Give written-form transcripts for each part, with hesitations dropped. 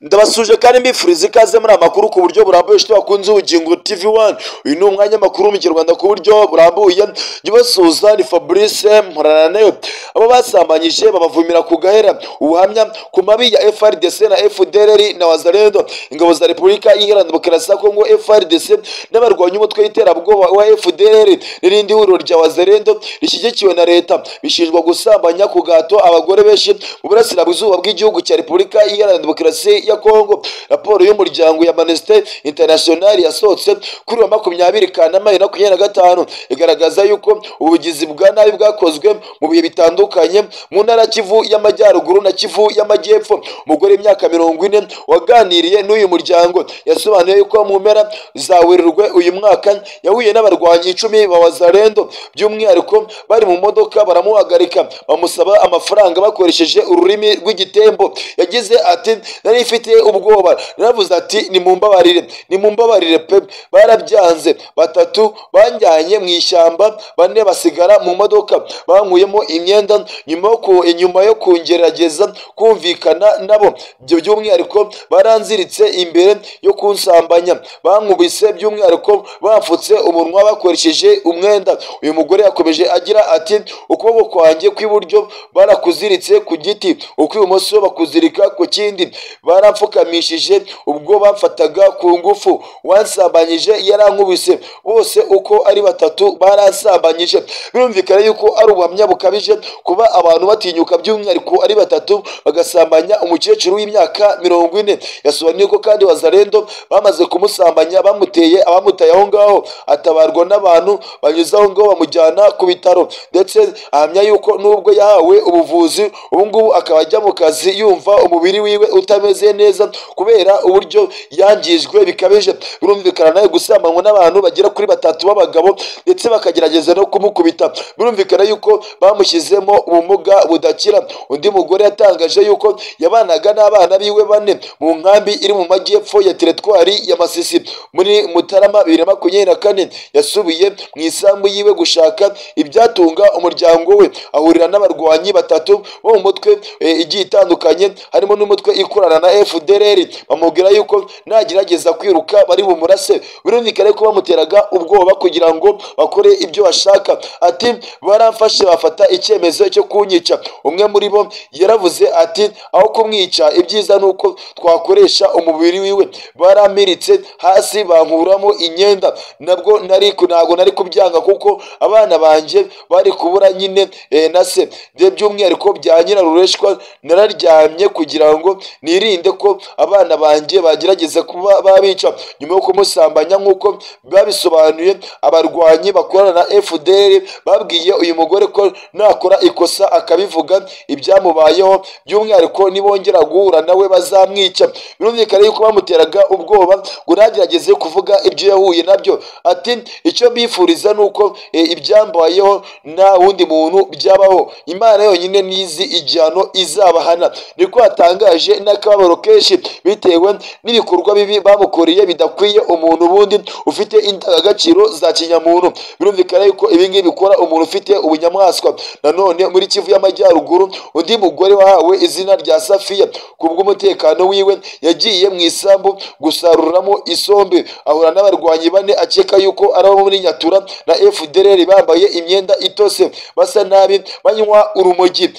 Ndabasuje kandi mbifuriza ikaze muri amakuru ku buryo burambuye. Inshuti bakunze Ubugingo TV 1, uyu ni umwanya makuru mu Kinyarwanda ku buryo burambuye. Njye ni Fabrice Mporananeyo. Abo basambanyije babavumira ku gahera. Ubuhamya ku mabi ya FARDC na FDLR na Wazalendo. Ingabo za Repubulika Iharanira Demokarasi ya Kongo FARDC n'abarwanya umutwe w'iterabwoba wa FDLR n'irindi huriro rya Wazalendo rishyigikiwe na leta bishinjwa gusambanya ku gato abagore benshi mu burasirazuba bw'igihugu cya Repubulika Iharanira Demokarasi ya Kongo. Raporo y'umuryango ya Amnesty International yasohotse kuri wa 20 Kanama 2025 igaragaza yuko ubugizi bwa nabi bwakozwe mu bihe bitandukanye mu ntara Kivu y'Amajyaruguru na Kivu y'Amajyepfo. Umugore w'imyaka 40 waganiriye n'uyu muryango yasobanuye yuko mu mpera za Werurwe uyu mwaka yahuye n'abarwanyi 10 ba Wazalendo, by'umwihariko bari mu modoka, baramuhagarika bamusaba amafaranga bakoresheje ururimi rw'igitembo. Yagize ati: nari mfite ubwoba, naravuze ati nimumbabarire, nimumbabarire pe. Barabyanze, batatu banjyanye mu ishyamba, bane basigara mu modoka, bankuyemo imyenda nyuma yo kungerageza kumvikana nabo. By'umwihariko baranziritse imbere yo kunsambanya, bankubise, by'umwihariko bamfutse umunwa bakoresheje umwenda. Uyu mugore yakomeje agira ati: ukuboko kwanjye kw'iburyo barakuziritse ku giti, ukw'ibumoso bakuzirika ku kindi, baramfukamishije ubwo bamfataga ku ngufu, wansambanyije yarankubise, bose uko ari batatu baransambanyije. Birumvikana yuko ari ubuhamya bukabije kuba abantu batinyuka by'umwihariko ari batatu bagasambanya umukecuru w'imyaka 40. Yasobanuye ko kandi Wazalendo bamaze kumusambanya bamuteye abamutaye aho ngaho, atabarwa n'abantu banyuze aho ngaho bamujyana ku bitaro, ndetse ahamya yuko nubwo yahawe ubuvuzi ubu ngubu akaba ajya mu kazi yumva umubiri wiwe utameze neza kubera uburyo yangijwe bikabije. Birumvikana nawe gusambanywa n'abantu bagera kuri batatu b'abagabo ndetse bakagerageza no kumukubita. Birumvikana yuko bamushyizemo ubumuga budakira. Undi mugore yatangaje yuko yabanaga n'abana biwe bane mu nkambi iri mu majyepfo ya teritwari ya Masisi muri Mutarama 2024. Yasubiye mu isambu yiwe gushaka ibyatunga umuryango we, ahurira n'abarwanyi batatu bo mu mutwe igiye itandukanye harimo n'umutwe ikorana na FDLR, bamubwira yuko nagerageza kwiruka bari bumurase. Birumvikana ko bamuteraga ubwoba kugira ngo bakore ibyo bashaka. Ati: baramfashe bafata icyemezo cyo kunyica. Umwe muri bo yaravuze ati: aho kumwica ibyiza nuko twakoresha umubiri wiwe. Barampiritse hasi bankuramo imyenda, nabwo ntago nari kubyanga kuko abana banjye bari kubura nyine na se. By'umwihariko bya nyirarureshwa nararyamye kugira ngo nirinde ko abana banjye bagerageza kuba babica. Nyuma yo kumusambanya nk'uko babisobanuye, abarwanyi bakorana na FDL babwiye uyu mugore ko nakora ikosa akabivuga ibyamubayeho, by'umwihariko nibongera guhura nawe bazamwica. Birumvikana yuko bamuteraga ubwoba ngo ntagerageze kuvuga ibyo yahuye nabyo. Ati: icyo bifuriza nuko ibyambayeho nta wundi muntu byabaho, Imana yonyine nizi igihano izabahana. Niko yatangaje n'akababaro kenshi bitewe n'ibikorwa bibi bamukoreye bidakwiye umuntu ubundi ufite indangagaciro za kinyamuntu. Birumvikana yuko ibi ngibi bikora umuntu ufite ubunyamaswa. Nanone muri Kivu y'Amajyaruguru undi mugore wahawe izina rya Safiya kubw'umutekano wiwe yagiye mu isambu gusaruramo isombe, ahura n'abarwanyi bane akeka yuko ari abo muri Nyatura na FDLR bambaye imyenda itose basa nabi banywa urumogi.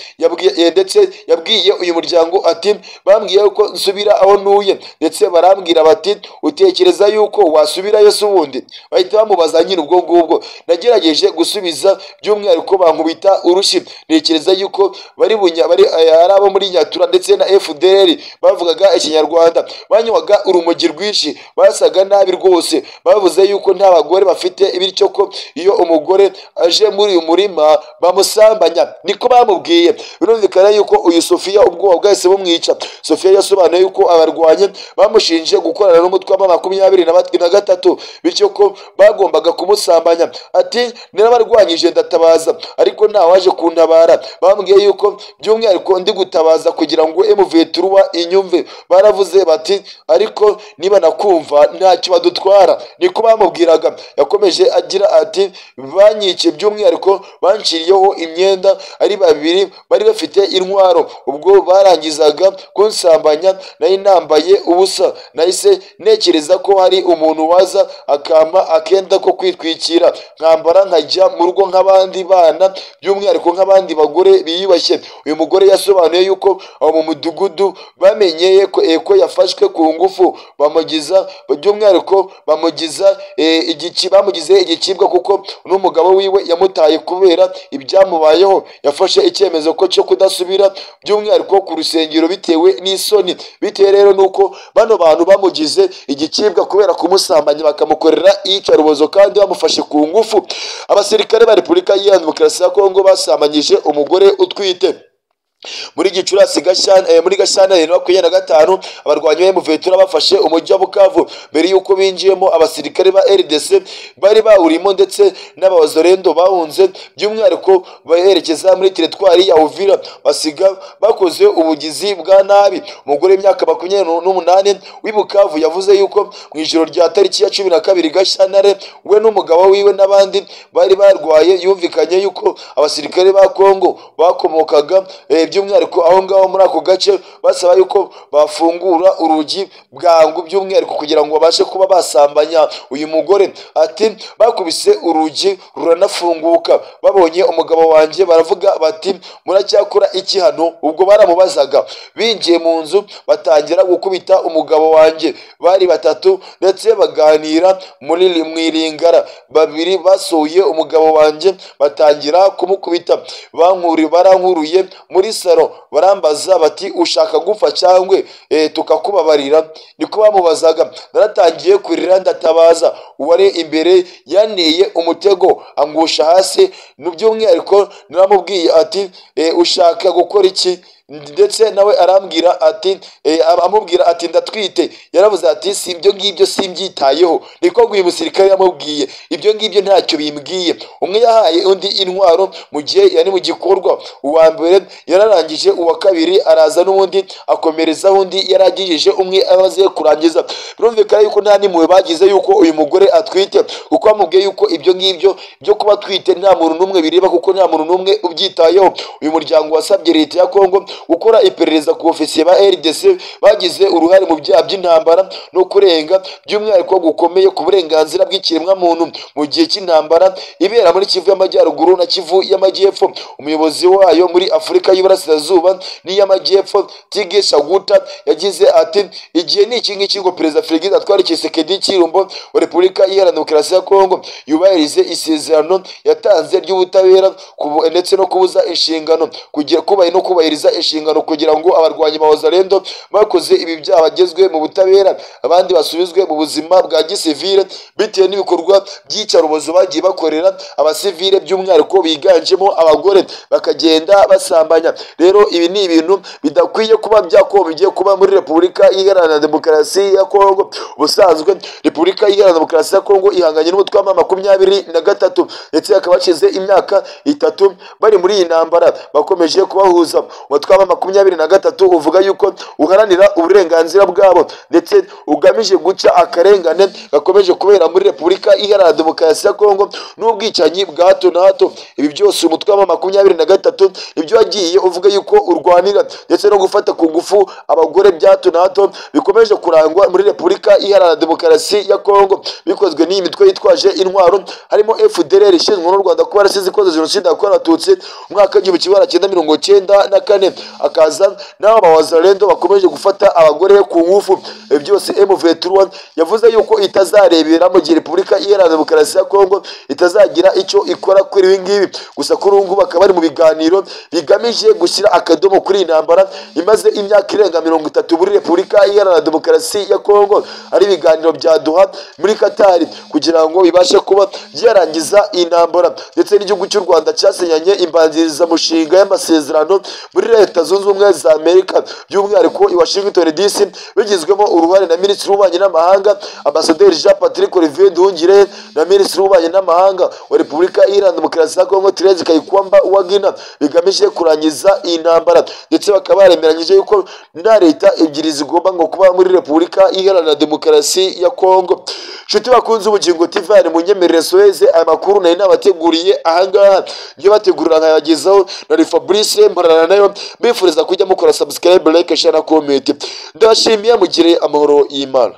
Ndetse yabwiye uyu muryango ati: bambwiye ko nsubira aho ntuye, ndetse barambwira bati utekereza yuko wasubirayo se ubundi? Bahita bamubaza nyine ubwo ngubwo. Nagerageje gusubiza by'umwihariko bankubita urushyi, ntekereza yuko bari ari abo muri Nyatura ndetse na FDLR bavugaga Ikinyarwanda, banywaga urumogi rwinshi, basaga nabi rwose. Bavuze yuko nta bagore bafite, bityo ko iyo umugore aje muri uyu murima bamusambanya, niko bamubwiye. Birumvikana yuko uyu Sofia ubwoba bwahise bumwica. Sofia yasobanuye yuko abarwanyi bamushinje gukorana n'umutwe wa 23, bityo ko bagombaga kumusambanya. Ati: narabarwanyije ndatabaza, ariko nta waje kuntabara. Bambwiye yuko by'umwihariko ndi gutabaza kugira ngo M23 inyumve. Baravuze bati ariko niba nakumva ntacyo badutwara, niko bamubwiraga. Yakomeje agira ati: banyice by'umwihariko banciriyeho imyenda ari babiri bari bafite intwaro, ubwo barangizaga kunsambanya kanya nari nambaye ubusa, nahise ntekereza ko hari umuntu waza akampa akenda ko kwitwikira nkambara nkajya mu rugo nk'abandi bana, by'umwihariko nk'abandi bagore biyubashye. Uyu mugore yasobanuye yuko aho mu mudugudu bamenyeye ko yafashwe ku ngufu, bamugiza by'umwihariko bamugiza bamugize igicibwa kuko n'umugabo wiwe yamutaye kubera ibyamubayeho. Yafashe icyemezo ko cyo kudasubira by'umwihariko ku rusengero bitewe n'isoni, bitewe rero nuko bano bantu bamugize igicibwa kubera kumusambanya bakamukorera iyicarubozo kandi bamufashe ku ngufu. Abasirikare ba Repubulika Iharanira Demokarasi ya Kongo basambanyije umugore utwite muri Gicurasi muri Gashyantare 2025. Abarwanyi ba M23 bafashe umujyi wa Bukavu mbere y'uko binjiyemo abasirikare ba RDC bari bawurimo ndetse n'abazorendo bahunze, by'umwihariko baherekeza muri teritwari ya Uvira, basiga bakoze ubugizi bwa nabi. Umugore w'imyaka 28 w'i Bukavu yavuze yuko mu ijoro rya tariki ya 12 Gashyantare we n'umugabo wiwe n'abandi bari barwaye, yumvikanye yuko abasirikare ba Kongo bakomokaga by'umwihariko aho ngaho muri ako gace, basaba yuko bafungura urugi bwangu by'umwihariko kugira ngo babashe kuba basambanya uyu mugore. Ati bakubise urugi ruranafunguka, babonye umugabo wanjye baravuga bati muracyakora iki hano? Ubwo baramubazaga. Binjiye mu nzu batangira gukubita umugabo wanjye, bari batatu ndetse baganira muri mwiringara. Babiri basuye umugabo wanjye batangira kumukubita, barankuruye muri saro barambaza bati ushaka gupfa cyangwa tukakubabarira? Niko bamubazaga. Naratangiye kurira ndatabaza, uwari imbere yaneye umutego angusha hasi. By'umwihariko naramubwiye ati ushaka gukora iki? Ndetse nawe arambwira ati amubwira ati ndatwite. Yaravuze ati si ibyo ngibyo simbyitayeho. Niko uyu musirikare yamubwiye, ibyo ngibyo ntacyo bimbwiye. Umwe yahaye undi intwaro mu gihe yari mu gikorwa, uwa mbere yararangije, uwa kabiri araza n'ubundi akomerezaho undi yaragijije, umwe amaze kurangiza. Birumvikana yuko nta n'impuhwe bagize yuko uyu mugore atwite, kuko bamubwiye yuko ibyo ngibyo byo kuba atwite nta muntu n'umwe bireba, kuko nta muntu n'umwe ubyitayeho. Uyu muryango wasabye leta ya Kongo gukora iperereza ku ofisiye ba RDC bagize uruhare mu byaha by'intambara no kurenga by'umwihariko gukomeye ku burenganzira bw'ikiremwamuntu mu gihe cy'intambara ibera muri Kivu y'Amajyaruguru na Kivu y'Amajyepfo. Umuyobozi wayo muri Afurika y'Iburasirazuba n'iy'Amajyepfo Tige Shaguta yagize ati igihe ni iki ngiki ngo Perezida Felix Antoine Tshisekedi Tshilombo wa Repubulika Iharanira Demokarasi ya Kongo yubahirize isezerano yatanze ry'ubutabera ndetse no kubuza inshingano kugira kubaye no kubahiriza inshingano kugira ngo abarwanyi ba Wazalendo bakoze ibi byaha bagezwe mu butabera, abandi basubizwe mu buzima bwa gisivile bitewe n'ibikorwa by'iyicarubozo bagiye bakorera abasivile by'umwihariko biganjemo abagore bakagenda basambanya. Rero ibi ni ibintu bidakwiye kuba byakomeje kuba muri Repubulika Iharanira Demokarasi ya Kongo. Ubusanzwe Repubulika Iharanira Demokarasi ya Kongo ihanganye n'umutwe wa 23 ndetse hakaba hashize imyaka 3 bari muri iyi ntambara bakomeje kubahuza. Umutwe wa 23 uvuga yuko uharanira uburenganzira bwabo ndetse ugamije guca akarengane gakomeje kubera muri Repubulika Iharanira Demokarasi ya Kongo n'ubwicanyi bwa hato na hato. Ibi byose umutwe wa 23 ibyo wagiye uvuga yuko urwanira ndetse no gufata ku ngufu abagore bya hato na hato bikomeje kurangwa muri Repubulika Iharanira Demokarasi ya Kongo bikozwe n'iyi mitwe yitwaje intwaro harimo FDLR ishinzwe n'u Rwanda kuba yarasize ikoze jenoside yakorewe Abatutsi umwaka 1994, akaza n'aba Wazalendo bakomeje gufata abagore ku ngufu. Byose M23 yavuze yuko itazarebera mu gihe Repubulika Iharanira Demokarasi ya Kongo itazagira icyo ikora kuri ibi ngibi. Gusa kuri ubu bakaba bari mu biganiro bigamije gushyira akadomo kuri iyi ntambara imaze imyaka irenga 30 muri Repubulika Iharanira Demokarasi ya Kongo, ari ibiganiro bya Doha muri Qatar kugira ngo bibashe kuba byarangiza iyi ntambara. Ndetse n'igihugu cy'u Rwanda cyasinyanye imbanzirizamushinga y'amasezerano muri Leta Zunze Ubumwe za Amerika by'umwihariko i Washington DC, bigizwemo uruhare na Minisitiri w'Ububanyi n'Amahanga Ambasaderi Jean Patrick Olivier Nduhungirehe na Minisitiri w'Ububanyi n'Amahanga wa Repubulika Iharanira Demokarasi ya Kongo Thérèse Kayikwamba Wagner, bigamije kurangiza iyi ntambara. Ndetse bakaba baremeranyije yuko nta leta ebyiri zigomba ngo kuba muri Repubulika Iharanira Demokarasi ya Kongo. Nshuti bakunze Ubugingo TV, munyemerere soheze aya makuru nari nabateguriye ahangaha, ngiye bategurira nkayagezaho na Fabrice Mporana nayo. Mbifuriza kujya mukora subscribe, like, share na comment. Ndabashimiye, mugire amahoro y'Imana.